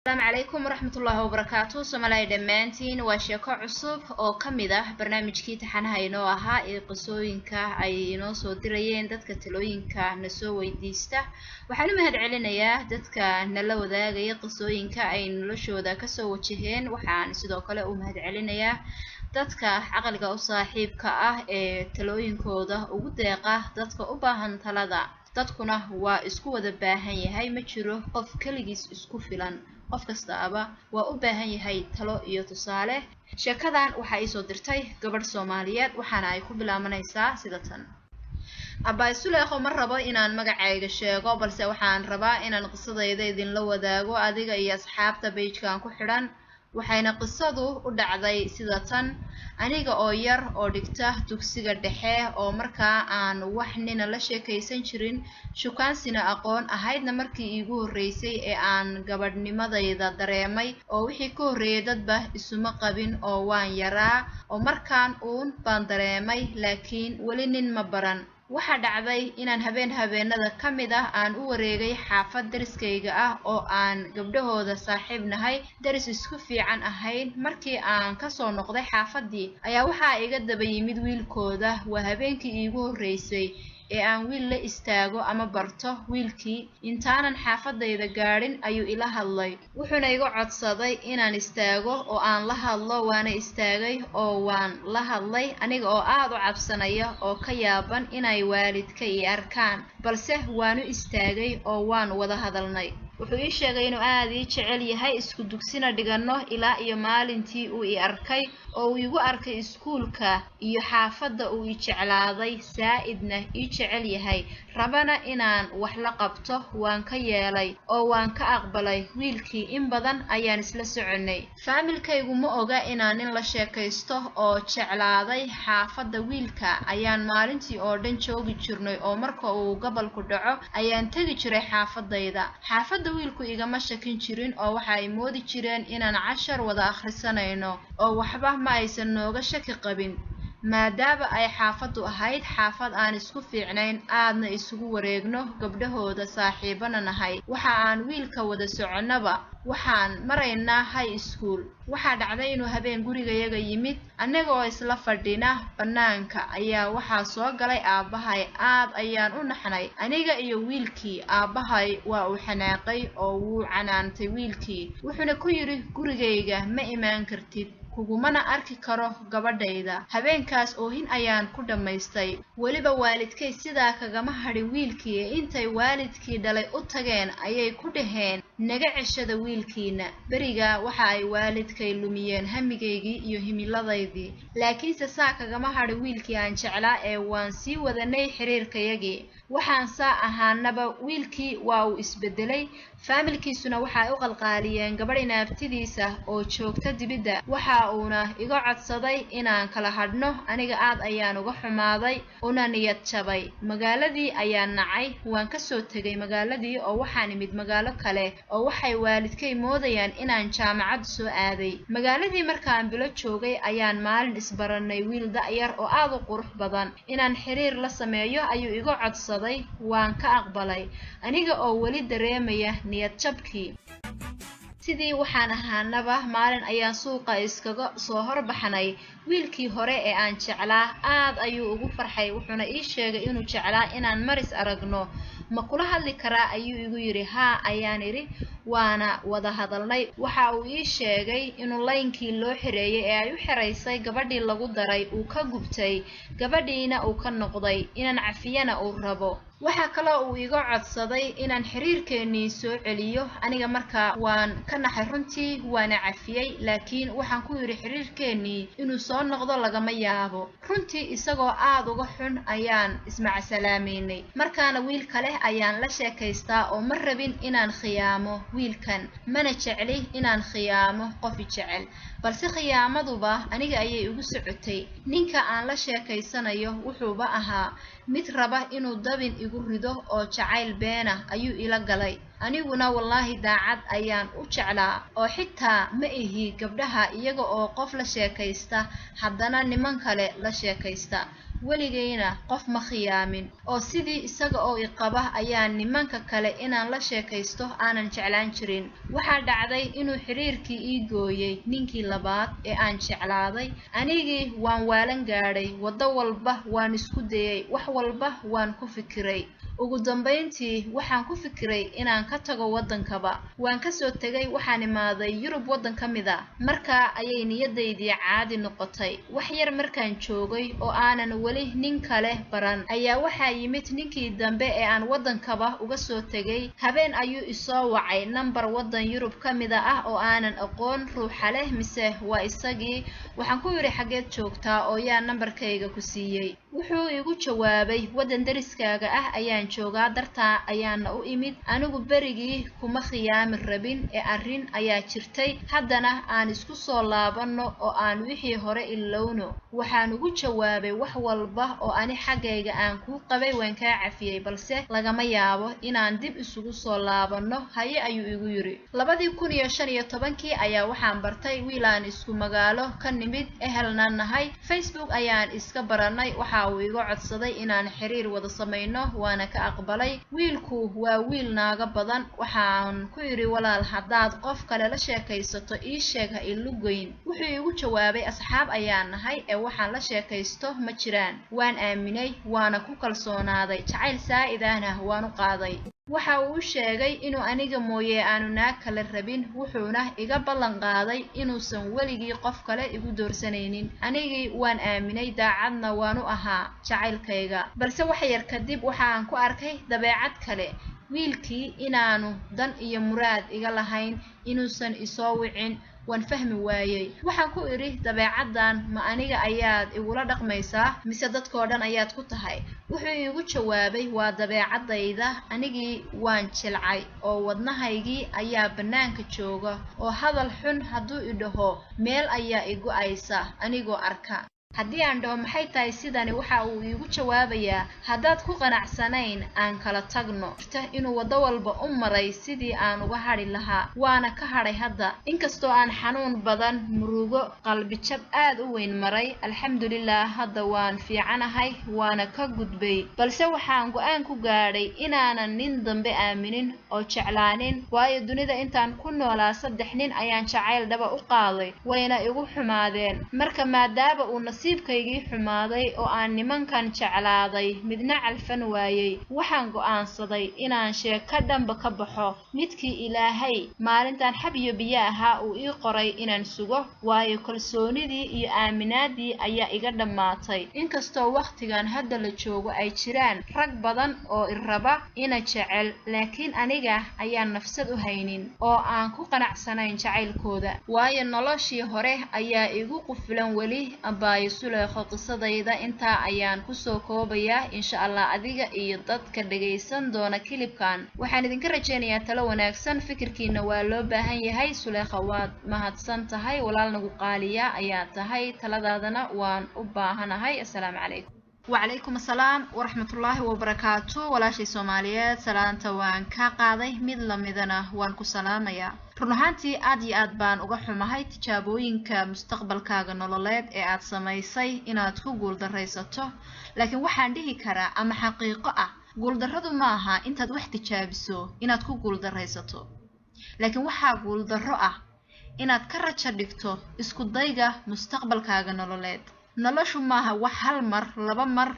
Asalaamu calaykum waraxmatullaahi wabarakaatu. Soomaaliya dhammaantiin, waa sheeko cusub oo ka mid ah barnaamijkii taxanaha inoo ahaa ee qisooyinka ay inoo soo dirayeen dadka talooyinka na soo weydiista. Waxaan u mahad celinayaa dadka nala wadaagaya qisooyinka ay noloshooda kasoo wajaheen. Waxaan sidoo kale u mahad celinayaa dadka caqliga u saaxiibka ah ee talooyinkooda ugu deeqa dadka u baahan talada. Dadkuna waa isku wada baahan yahay, ma jiro qof keligiis isku filan, qof kastaaba waa u baahan yahay talo iyo tusaale. Sheekadan waxaa iisoo dirtay gabadh Soomaaliyeed, waxaana ay ku bilaabanaysaa sida tan: Abaay Suleekho, ma rabo inaan magacayga sheego, balse waxaan rabaa inaan qisadayda idinla wadaago adiga iyo asxaabta page-kan ku xidhan. Waxayna qisadu u dhacday sida tan: aniga oo yar oo dhigta dugsiga dhexe oo markaa aan wax nina la sheekaysan jirin, shukaansina aqoon ahaydna markii iigu horreysay ee aan gabadhnimadayda dareemay, oo wixii ka horreeyay dadba isuma qabin oo waan yaraa, oo markaan uun baan dareemay, laakiin weli nin ma baran. Waxaa dhacday inaan habeen habeenada ka mid ah aan u wareegay xaafad dariskayga ah oo aan gabdhahooda saaxiib nahay, daris isku fiican ahayn. Markii aan kasoo noqday xaafaddii ayaa waxaa iga daba yimid wiilkooda. Waa habeenkii iigu horreysay ee aan wiil la istaago ama barto. Wiilkii intaanan xaafadayda gaadhin ayuu ila hadlay, wuxuuna iga codsaday inaan istaago oo aan la hadlo. Waana istaagay oo waan la hadlay, aniga oo aada u cabsanaya oo ka yaaban inay waalidka i arkaan, balse waanu istaagay oo waan wada hadalnay. Wuxuu ii sheegay inuu aada ii jecel yahay, isku dugsina dhiganno, ilaa iyo maalintii uu i arkay oo uu igu arkay iskuulka iyo xaafadda uu i jeclaaday, saa'idna ii jecel yahay, rabana inaan wax la qabto. Waan ka yeelay oo waan ka aqbalay wiilkii. In badan ayaan isla soconnay. Faamilkaygu ma oga inaan nin la sheekaysto oo jeclaaday. Xaafadda wiilka ayaan maalintii oo dhan joogi jirnay, oo marka uu gobolku dhaco ayaan tegi jiray xaafadayda. Xaafadda wiilku igama shakin jirin oo waxa ay moodi jireen inaan cashar wada akhrisanayno, oo waxba ma aysan nooga shaki qabin, maadaama ay xaafaddu ahayd xaafad aan isku fiicnayn, aadna isugu wareegno, gabdhahooda saaxiibana nahay. Waxa aan wiilka wada soconnaba waxaan maraynaa high school. Waxaa dhacday inuu habeen gurigayaga yimid. Annaga oo isla fadhina bannaanka ayaa waxaa soo galay aabbahay. Aad ayaan u naxnay, aniga iyo wiilkii. Aabbahay waa uu xanaaqay oo wuu canaantay wiilkii, wuxuuna ku yidhi: "Gurigayga ma imaan kartid, kugumana arki karo gabadhayda." Habeenkaas oohin ayaan ku dhammaystay. Weliba waalidkay sidaa kagama hadhin wiilkii ee intay waalidkii dhalay u tageen ayay ku dhaheen: "Naga ceshada wiilkiina." Berigaa waxa ay waalidkay lumiyeen hamigaygii iyo himiladaydii, laakiinse saa kagama hadhin wiilkii aan jeclaa ee waan sii wadanay xiriirkayagii. Waxaan saa ahaanaba wiilkii waa uu isbedelay, faamilkiisuna waxa ay u qalqaaliyeen gabadh inaabtidiisa oo joogta dibidda, waxa uuna iga codsaday inaan kala hadhno. Aniga aad ayaan uga xumaaday una niyad jabay. Magaaladii ayaan nacay, waan kasoo tegay magaaladii oo waxaan imid magaalo kale, oo waxay waalidkay moodayaan inaan jaamacad soo aaday. Magaaladii markaan bilo joogay ayaan maalin isbaranay wiil da'yar oo aad u qurux badan. Inaan xiriir la sameeyo ayuu iga codsaday, waan ka aqbalay, aniga oo weli dareemaya niyad jabkii. Sidii waxaan ahaanaba maalin ayaan suuqa iskaga soo horbaxnay wiilkii hore ee aan jeclaa. Aad ayuu ugu farxay, wuxuuna ii sheegay inuu jeclaa inaan maris aragno. "Ma kula hadli karaa?" ayuu igu yidhi. "Haa," ayaan idhi, waana wada hadalnay. Waxa uu ii sheegay inuu laynkii loo xireeyay ee ay u xiraysay gabadhii lagu daray uu ka gubtay, gabadhiina uu ka noqday, inaan cafiyana uu rabo. Waxaa kaloo uu iga codsaday inaan xiriirkeennii soo celiyo. Aniga markaa waan ka naxay runtii, waana cafiyey, laakiin waxaan ku yidhi xiriirkeennii inuu soo noqdo lagama yaabo. Runtii isagoo aad uga xun ayaan ismacasalaameynay. Markaana wiil kale ayaan la sheekaystaa oo ma rabin inaan khiyaamo wiilkan, mana jecli inaan khiyaamo qofi jecel, balse khiyaamaduba aniga ayay igu socotay. Ninka aan la sheekaysanayo wuxuuba ahaa mid raba inuu dabin igu rido, oo jacayl beena ayuu ila galay. Aniguna wallaahi daacad ayaan u jeclaa, oo xitaa ma ihi gabdhaha iyaga oo qof la sheekaysta haddana niman kale la sheekaysta. Weligayna qof ma khiyaamin, oo sidii isaga oo iqaba ayaa nimanka kale inaan la sheekaysto aanan jeclaan jirin. Waxaa dhacday inuu xiriirkii ii gooyey ninkii labaad ee aan jeclaaday. Anigii waan waalan gaadhay, waddo walba waan isku dayay, wax walba waan ku fikiray. Ugu dambayntii waxaan ku fikiray inaan ka tago waddankaba. Waan kasoo tegay, waxaan imaaday Yurub waddan ka mid a. Markaa ayay niyadaydii caadi noqotay. Wax yar markaan joogay oo aanan weli nin kale baran ayaa waxaa yimid ninkii dambe ee aan waddankaba uga soo tegay. Habeen ayuu isoo wacay nambar waddan Yurub ka mida ah oo aanan aqoon ruuxa leh mise waa isagii. Waxaan ku yidhi, xaggeed joogtaa oo yaa nambarkayga ku siiyey? Wuxuu igu jawaabay, waddan deriskaaga ah ayaan joogaa, dartaa ayaana u imid. Anigu berigii kuma khiyaami rabin ee arrin ayaa jirtay, haddana aan isku soo laabanno oo aan wixii hore ilowno. Waxaan ugu jawaabay, wax walba oo ani xaggayga aan kuu qabay waan kaa cafiyey, balse lagama yaabo inaan dib isugu soo laabanno. Haye, ayuu igu yidhi. 2015-kii ayaa waxaan bartay wiil aan isku magaalo ka nimid, ehelna nahay. Facebook ayaan iska baranay. Waxa uu iga codsaday inaan xiriir wada samayno, waana ka aqbalay. Wiilku waa wiil naaga badan. Waxaan ku idhi, walaal, haddaad qof kale la sheekaysato ii sheeg, ha ilugoyn. Wuxuu igu jawaabay, asxaab ayaan nahay ee waxaan la sheekaysto ma jiraan. Waan aaminay, waana ku kalsoonaaday, jacayl saa'id ahna waan u qaaday. Waxa uu u sheegay inuu aniga mooye aanu naag kale rabin, wuxuuna iga ballan qaaday inuusan weligii qof kale igu doorsanaynin. Anigii waan aaminay, daacadna waan u ahaa jacaylkayga. Balse wax yar kadib waxaan ku arkay dabeecad kale wiilkii, inaanu dan iyo muraad iga lahayn, inuusan isoo wicin. Waan fahmi waayey. Waxaan ku idhi, dabeecaddan ma aniga ayaad igula dhaqmaysaa mise dadkoo dhan ayaad ku tahay? Wuxuu iigu jawaabay, waa dabeecadayda. Anigii waan jilcay oo wadnahaygii ayaa bannaanka jooga, oo hadal xun hadduu i dhaho meel ayaa i go'aysa anigoo arka. Haddii aan dhaho maxay tahay sidani, waxa uu iigu jawaabayaa, haddaad ku qanacsanayn aan kala tagno. Inuu waddo walba u maray sidii aan uga hadhi lahaa, waana ka hadhay hadda, inkastoo aan xanuun badan, murugo, qalbijab aad u weyn maray. Alxamdulilah, hadda waan fiicanahay, waana ka gudbay. Balse waxaan go'aan ku gaadhay inaanan nin dambe aaminin oo jeclaanin, waayo dunida intaan ku noolaa 3 nin ayaan jacayl dhaba u qaaday, wayna igu xumaadeen. Marka maadaaba uu nasiibkaygii xumaaday oo aan nimankan jeclaaday midna calfan waayey, waxaan go'aansaday inaan sheeko dhanba ka baxo. Midkii Ilaahay maalintan xab iyo biyo ahaa uu ii qoray inaan sugo, waayo kalsoonidii iyo aaminaadii ayaa iga dhammaatay. Inkastoo wakhtigan hadda la joogo ay jiraan rag badan oo iraba ina jecel, laakiin aniga ayaan nafsad u haynin oo aan ku qanacsanayn jacaylkooda, waayo noloshii hore ayaa igu qufulan weli. Abaayo Suleekho, qisadayda intaa ayaan kusoo koobayaa. Insha Allah adiga iyo dadka dhagaysan doona kilibkan waxaan idinka rajaynayaa talo wanaagsan. Fikirkiina waa loo baahan yahay. Suleekha, waad mahadsan tahay, walaal nagu qaaliya ayaa tahay, taladaadana waan u baahanahay. Assalaamu calaykum. Wacalaykum assalaam waraxmatullaahi wabarakaatu. Walaashay Soomaaliyeed, salaanta waan ka qaaday, mid lamidana waan ku salaamayaa. Run ahaantii aad iyo aad baan uga xumahay tijaabooyinka mustaqbalkaaga nololeed ee aad samaysay inaad ku guuldaraysato, laakiin waxaan dhihi karaa ama xaqiiqo ah, guuldarradu ma aha intaad wax tijaabiso inaad ku guuldaraysato, laakiin waxaa guuldarro ah inaad ka rajo dhigto isku dayga mustaqbalkaaga nololeed. Noloshu maaha wax hal mar, 2 mar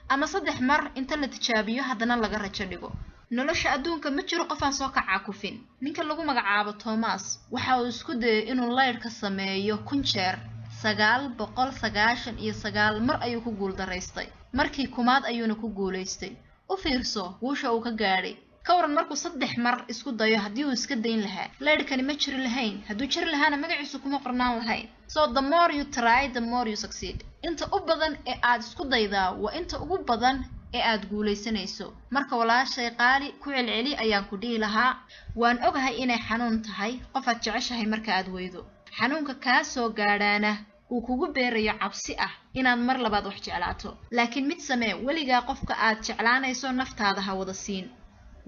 ama 3 mar inta la tijaabiyo haddana laga rajo dhigo. Nolosha adduunka ma jiro qof aan soo kacaa kufin. Ninka lagu magacaabo Thomas waxa uu isku dayay inuu laydhka sameeyo 1000 jeer, 999 mar ayuu ku guuldaraystay, markii kumaad ayuuna ku guulaystay. U fiirso guusha uu ka gaadhay. Ka waran markuu 3 mar isku dayo haddii uu iska dayn lahaa, laydhkani ma jiri lahayn, hadduu jiri lahaana magaciisu kuma qornaan lahayn. So the more you try, the more you succeed. Inta u badan ee aad isku daydaa waa inta ugu badan ee aad guulaysanayso. Marka walaashay qaali, ku celceli ayaan ku dhihi lahaa. Waan ogahay inay xanuun tahay qof aad jeceshahay marka aad weydo, xanuunka kaa soo gaadhaana uu kugu beerayo cabsi ah inaad mar labaad wax jeclaato. Laakiin mid samee, weligaa qofka aad jeclaanayso naftaada ha wada siin.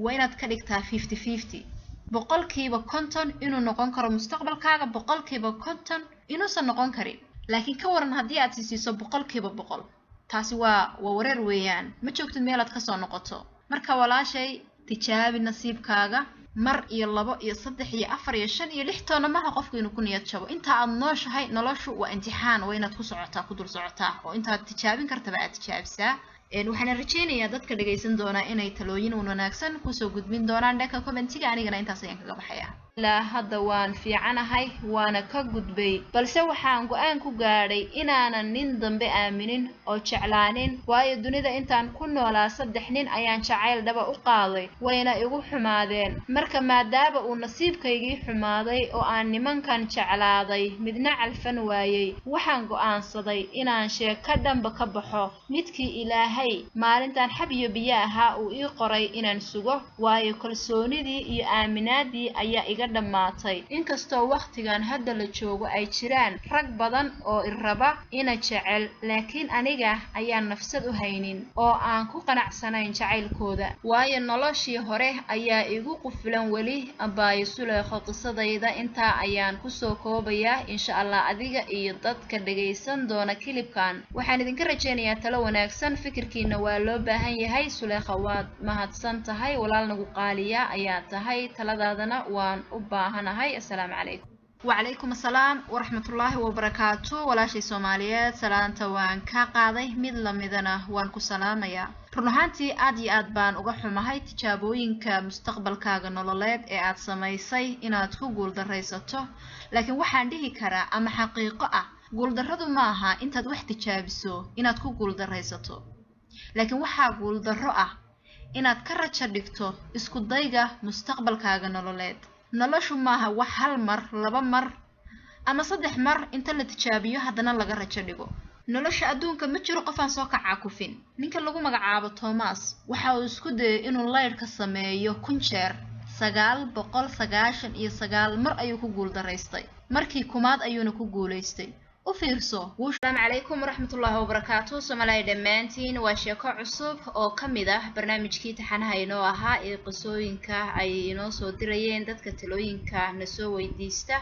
Waa inaad ka dhigtaa 50-50, 50% inuu noqon karo mustaqbalkaaga, 50% inuusan noqon karin. Laakiin ka waran haddii aad siisiiso 100%? Taasi waa wareer weeyaan, ma joogtid meelaad kasoo noqoto. Marka walaashay, tijaabi nasiibkaaga mar iyo 2 iyo 3 iyo 4 iyo 5 iyo 6 toona maaha qofku inuu ku niyad jabo. Inta aad nooshahay, noloshu waa imtixaan, waa inaad ku socotaa, ku dul socotaa, oo intaad tijaabin kartaba aad tijaabisaa. Waxaana rajaynayaa dadka dhagaysan doonaa inay talooyin wanaagsan kusoo gudbin doonaan dhanka commentiga. Anigana intaas ayaan kaga baxayaa. Ilaa hadda waan fiicanahay, waana ka gudbay, balse waxaan go-aan ku gaadhay inaanan nin dambe aaminin oo jeclaanin, waayo dunida intaan ku noolaa 3 nin ayaan jacayl dhaba u qaaday, wayna igu xumaadeen. Marka maadaama uu nasiibkaygii xumaaday oo aan nimankan jeclaaday midna calfan waayey, waxaan go'aansaday inaan sheeko dhanba ka baxo midkii Ilaahay maalintan xab iyo biyo ahaa uu ii qoray inaan sugo, waayo kalsoonidii iyo aaminaadii ayaa iga dhammaatay. Inkastoo wakhtigan hadda la joogo ay jiraan rag badan oo iraba ina jecel, laakiin aniga ayaan nafsad u haynin oo aan ku qanacsanayn jacaylkooda, waayo noloshii hore ayaa igu qufulan weli. Abaayo Suleekho, qisadayda intaa ayaan kusoo koobayaa. Insha Allah adiga iyo dadka dhagaysan doona kilibkan waxaan idinka rajaynayaa talo wanaagsan, fikirkiina waa loo baahan yahay. Suleekha, waad mahadsan tahay, walaal nagu qaaliya ayaa tahay, taladaadana waan u baahanahay. Assalaamu calaykum. Wacalaykum assalaam waraxmatullaahi wabarakaatu. Walaashay Soomaaliyeed, salaanta waan ka qaaday, mid lamidana waan ku salaamayaa. Run ahaantii aad iyo aad baan uga xumahay tijaabooyinka mustaqbalkaaga nololeed ee aad samaysay inaad ku guuldaraysato, laakiin waxaan dhihi karaa ama xaqiiqo ah, guuldarradu maaha intaad wax tijaabiso inaad ku guuldaraysato, laakiin waxaa guuldarro ah inaad ka rajo dhigto isku dayga mustaqbalkaaga nololeed. Noloshu maaha wax hal mar, 2 mar ama 3 mar inta la tijaabiyo haddana laga rajo dhigo. Nolosha adduunka ma jiro qof aan soo kacaa kufin. Ninka lagu magacaabo Thomas waxa uu isku dayay inuu laydhka sameeyo 1000 jeer, 999 mar ayuu ku guuldaraystay, markii kumaad ayuuna ku guulaystay. U fiirso. Asalaamu calaykum waraxmatullaahi wabarakaatu. Soomaaliya dhammaantiin, waa sheeko cusub oo ka mid ah barnaamijkii taxanaha inoo ahaa ee qisooyinka ay inoo soo dirayeen dadka talooyinka na soo weydiista.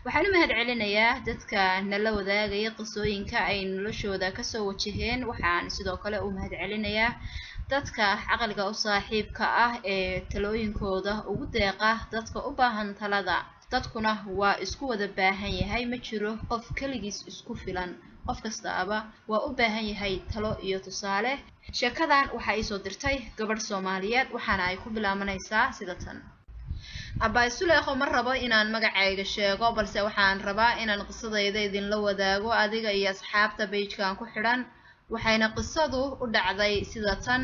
Waxaan u mahad celinayaa dadka nala wadaagaya qisooyinka ay noloshooda kasoo wajaheen. Waxaan sidoo kale u mahad celinayaa dadka caqliga u saaxiibka ah ee talooyinkooda ugu deeqa dadka u baahan talada. Dadkuna waa isku wada baahan yahay, ma jiro qof keligiis isku filan, qof kastaaba waa u baahan yahay talo iyo tusaale. Sheekadan waxaa iisoo dirtay gabadh Soomaaliyeed, waxaana ay ku bilaabanaysaa sida tan. Abbaay Suleekho, ma rabo inaan magacayga sheego, balse waxaan rabaa inaan qisadayda idinla wadaago adiga iyo asxaabta page-kan ku xidhan. Waxayna qisadu u dhacday sida tan.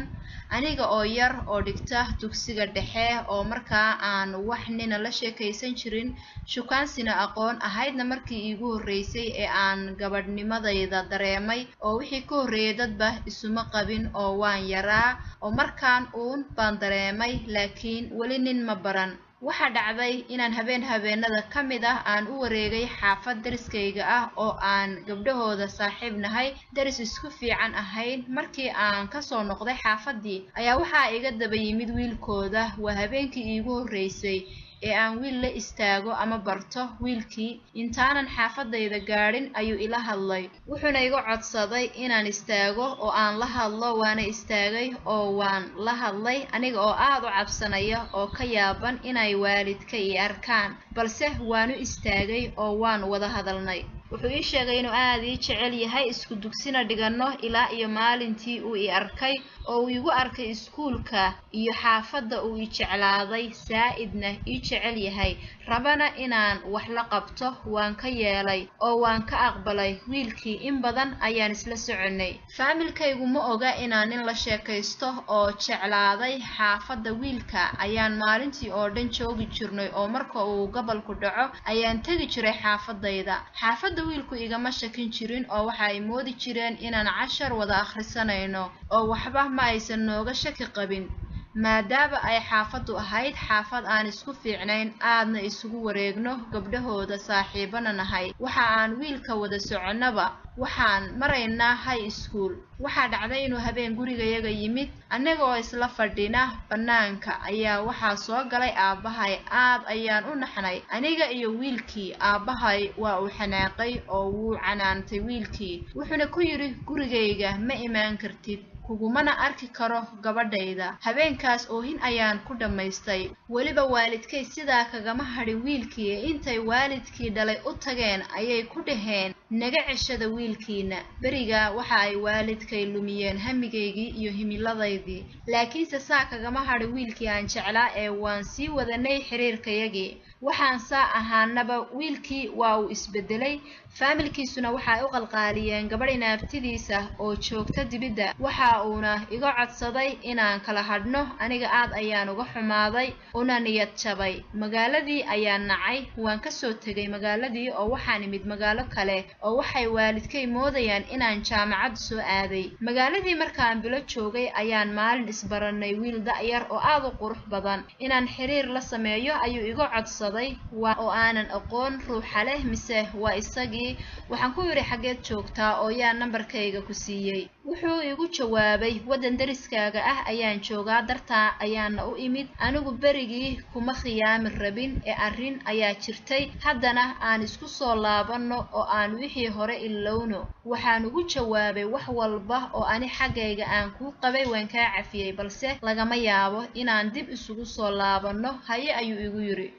Aniga oo yar oo dhigta dugsiga dhexe oo markaa aan wax nina la sheekaysan jirin, shukaansina aqoon ahaydna, markii iigu horreysay ee aan gabadhnimadayda dareemay, oo wixii ka horreeyay dadba isuma qabin oo waan yaraa, oo markaan uun baan dareemay, laakiin weli nin ma baran. Waxaa dhacday inaan habeen habeenada ka mid ah aan u wareegay xaafad dariskayga ah oo aan gabdhahooda saaxiib nahay, daris isku fiican ahayn. Markii aan kasoo noqday xaafaddii ayaa waxaa iga daba yimid wiilkooda. Waa habeenkii iigu horreysay ee aan wiil la istaago ama barto. Wiilkii intaanan xaafadayda gaadhin ayuu ila hadlay, wuxuuna iga codsaday inaan istaago oo aan la hadlo. Waana istaagay oo waan la hadlay, aniga oo aad u cabsanaya oo ka yaaban inay waalidka ii arkaan, balse waanu istaagay oo waan wada hadalnay. Wuxuu ii sheegay inuu aad ii jecel yahay, isku dugsina dhiganno, ilaa iyo maalintii uu i arkay oo uu igu arkay iskuulka iyo xaafadda uu i jeclaaday, saa'idna ii jecel yahay, rabana inaan wax la qabto. Waan ka yeelay oo waan ka aqbalay wiilkii. In badan ayaan isla soconnay. Faamilkaygu ma oga inaan nin la sheekaysto oo jeclaaday. Xaafadda wiilka ayaan maalintii oo dhan joogi jirnay, oo marka uu gobolku dhaco ayaan tegi jiray xaafadayda. Xaafadda wiilku igama shakin jirin oo waxa ay moodi jireen inaan cashar wada akhrisanayno, oo waxba ma aysan nooga shaki qabin. Maadaama ay xaafaddu ahayd xaafad aan isku fiicnayn, aadna isugu wareegno, gabdhahooda saaxiibana nahay, waxa aan wiilka wada soconnaba waxaan maraynaa high school. Waxaa dhacday inuu habeen gurigayaga yimid, annaga oo isla fadhina bannaanka ayaa waxaa soo galay aabbahay. Aad ayaan u naxnay aniga iyo wiilkii. Aabbahay waa uu xanaaqay oo wuu canaantay wiilkii, wuxuuna ku yidhi gurigayga ma imaan kartid, kugumana arki karo gabadhayda. Habeenkaas oohin ayaan ku dhammaystay. Weliba waalidkay sidaa kagama hadhin wiilkii. Intay waalidkii dhalay u tageen ayay ku dhaheen naga ceshada wiilkiina. Berigaa waxa ay waalidkay lumiyeen hamigaygii iyo himiladaydii. Laakiinse saa kagama hadhin wiilkii aan jeclaa ee waan sii wadanay xiriirkayagii. Waxaan saa ahaanaba wiilkii waa uu isbedelay. Faamilkiisuna waxay u qalqaaliyeen gabadh inaabtidiisa oo joogta dibidda. Waxa uuna iga codsaday inaan kala hadhno. Aniga aad ayaan uga xumaaday una niyad jabay. Magaaladii ayaan nacay, waan ka soo tegay magaaladii oo waxaan imid magaalo kale oo waxay waalidkay moodayaan inaan jaamacad soo aaday. Magaaladii markaan bilo joogay ayaan maalin isbaranay wiil da'yar oo aad u qurux badan. Inaan xiriir la sameeyo ayuu iga codsaday, oo aanan aqoon ruuxa leh mise waa isagii. Waxaan ku yidhi xaggeed joogtaa oo yaa nambarkayga ku siiyey? Wuxuu igu jawaabay waddan deriskaaga ah ayaan joogaa, dartaa ayaana u imid. Anigu berigii kuma khiyaami rabin ee arrin ayaa jirtay, haddana aan isku soo laabanno oo aan wixii hore ilowno. Waxaan ugu jawaabay wax walba oo ani xaggayga aan kuu qabay waan kaa cafiyey, balse lagama yaabo inaan dib isugu soo laabanno. Haye ayuu igu yidhi.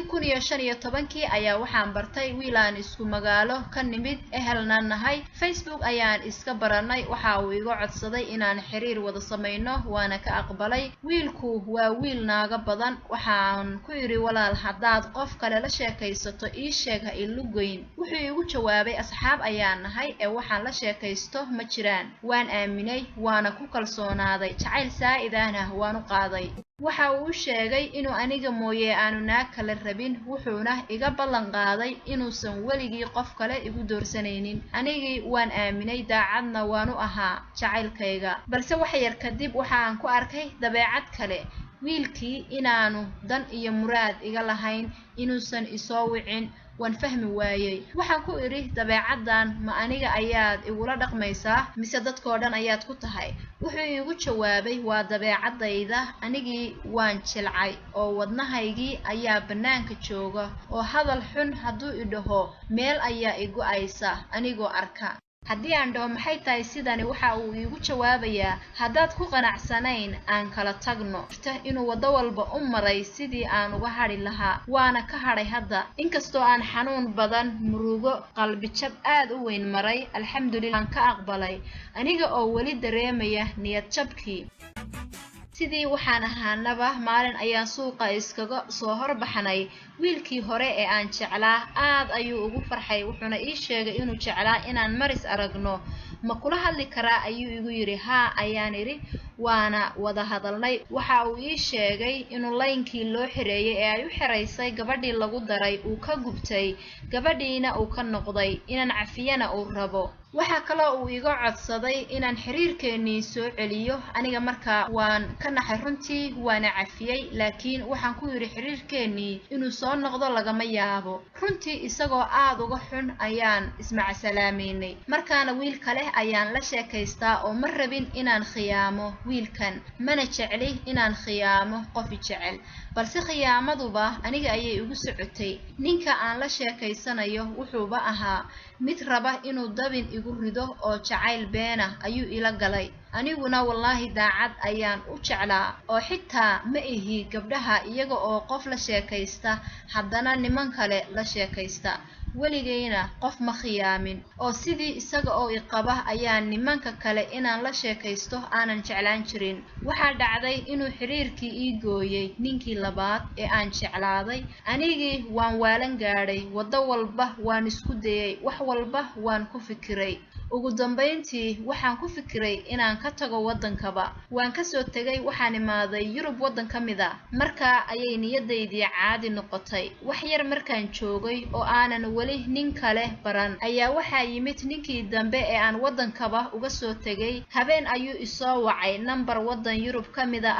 2015 ayaa waxaan bartay wiil aan isku magaalo ka nimid, ehelna nahay. Facebook ayaan iska baranay. Waxa uu iga codsaday inaan xiriir wada samayno, waana ka aqbalay. Wiilku waa wiil naaga badan. Waxaan ku idhi walaal, haddaad qof kale la sheekaysato ii sheeg, ha ilugoyn. Wuxuu igu jawaabay asxaab ayaan nahay ee waxaan la sheekaysto ma jiraan. Waan aaminay, waana ku kalsoonaaday, jacayl saa'id ahna waan u qaaday. Waxa uu sheegay inuu aniga mooye aanu naag kale rabin, wuxuuna iga ballan qaaday inuusan weligii qof kale igu doorsanaynin. Anigii waan aaminay, daacadna waan u ahaa jacaylkayga. Balse wax yar kadib waxaan ku arkay dabeecad kale. Wiilkii inaanu dan iyo muraad iga lahayn, inuusan isoo wicin, waan fahmi waayey. Waxaan ku idhi dabeecaddan ma aniga ayaad igula dhaqmaysaa mise dadkoo dhan ayaad ku tahay? Wuxuu iigu jawaabay waa dabeecadayda. Anigii waan jilcay oo wadnahaygii ayaa bannaanka jooga, oo hadal xun hadduu i dhaho meel ayaa i go'aysa anigoo arka. Haddii aan dhaho maxay tahay sidani, waxa uu iigu jawaabayaa haddaad ku qanacsanayn aan kala tagno. Inuu waddo walba u maray sidii aan uga hadhi lahaa, waana ka hadhay hadda. Inkastoo aan xanuun badan, murugo, qalbi jab aad u weyn maray, alxamdulillah aan ka aqbalay, aniga oo weli dareemaya niyad jabkii. Sidii waxaan ahaanaba maalin ayaan suuqa iskaga soo horbaxnay wiilkii hore ee aan jeclaa. Aad ayuu ugu farxay, wuxuuna ii sheegay inuu jeclaa inaan maris aragno. Ma kula hadli karaa ayuu igu yidhi. Haa ayaan idhi, waana wada hadalnay. Waxa uu ii sheegay inuu laynkii loo xireeyay ee ay u xiraysay gabadhii lagu daray uu ka gubtay, gabadhiina uu ka noqday, inaan cafiyana uu rabo. Waxa kaloo uu iga codsaday inaan xiriirkeennii soo celiyo. Aniga markaa waan ka naxay runtii, waana cafiyey, laakiin waxaan ku yidhi xiriirkeennii inuu soo noqdo lagama yaabo. Runtii isagoo aad uga xun ayaan ismacasalaameynay. Markaana wiil kale ayaan la sheekaystaa oo ma rabin inaan khiyaamo wiilkan, mana jecli inaan khiyaamo qofi jecel, balse khiyaamaduba aniga ayay igu socotay. Ninka aan la sheekaysanayo wuxuuba ahaa mid raba inuu dabin igu rido oo jacayl beena ayuu ila galay. Aniguna wallaahi daacad ayaan u jeclaa, oo xitaa ma ihi gabdhaha iyaga oo qof la sheekaysta haddana niman kale la sheekaysta. Weligayna qof ma khiyaamin, oo sidii isaga oo i qaba ayaan nimanka kale inaan la sheekaysto aanan jeclaan jirin. Waxaa dhacday inuu xiriirkii ii gooyey ninkii labaad ee aan jeclaaday. Anigii waan waalan gaadhay, waddo walba waan isku dayay, wax walba waan ku fikiray. Ugu dambayntii waxaan ku fikiray inaan ka tago waddankaba. Waan ka soo tegay, waxaan imaaday Yurub waddan ka mid ah. Markaa ayay niyadaydii caadi noqotay. Wax yar markaan joogay oo aanan weli nin kale baran ayaa waxaa yimid ninkii dambe ee aan waddankaba uga soo tegay. Habeen ayuu isoo wacay nambar waddan Yurub ka mid ah.